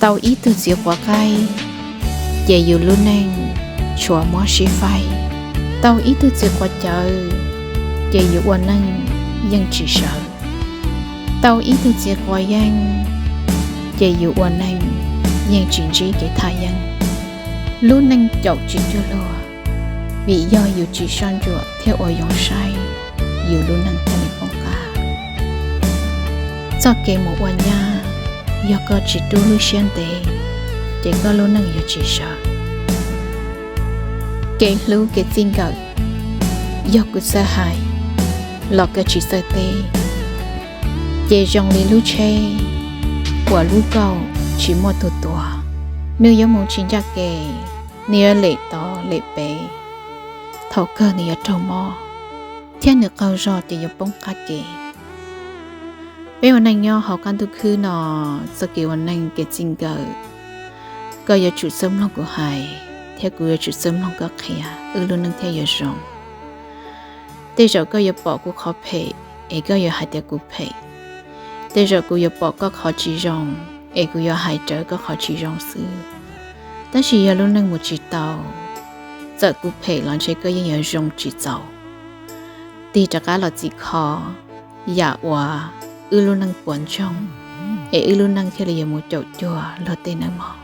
Tau ib tug txiv quav qaib, ces yus lub neej tshuav mob sib faib. Tau ib tug txiv quav cawv, ces yus ua neej yeej tsis sawv. Tau ib tug txiv quav yeeb, ces yus ua neej yeej tsis ntsib kev thaj yeeb. Lub neej caum tsis cuag luag, vim yog yus tsis soj ntsuam thiab ua zoo saib, yus lub neej thiaj li poob qab. Txoj kev mus ua nyab, yog koj tsis rub lub siab ntev, ces koj lub neej yuav tsis sawv. Kev hlub kev txij nkawm, yog kuv txawj hais los koj tsis txawj teb, ces zoo li lub tsheb uas lub kauj tsis muaj tus tuav. Nws yuav mus tsis ncaj kev, nws yuav lem tod lem pem, thaum kawg nws yuav raug mob, thiab nws qaug zog ces yuav poob qab kev. Peb ua neej nyob hauv qab ntuj khwb no, txoj kev ua neej kev txij nkawm, koj yuav tsum txawj mloog kuv hais, thiab kuv yuav tsum txawj mloog koj qhia, wb lub neej thiaj yuav zoo. Tej zaum koj yuav pom kuv qhov phem, es koj yuav hais tias kuv phem. Tej zaum kuv yuav pom koj qhov tsis zoo, es kuv yuav hais rawv koj qhov tsis zoo xwb. Tab sis yog lub neej mus tsis tau, txawm kuv phem los ntshe koj yeej yuav zoo tsis txaus. Tig rov qab los txhim kho yam uas wb lub neej puas ntsoog, es wb lub neej thiaj li yuav mus caum cuag luag tej nawb mog.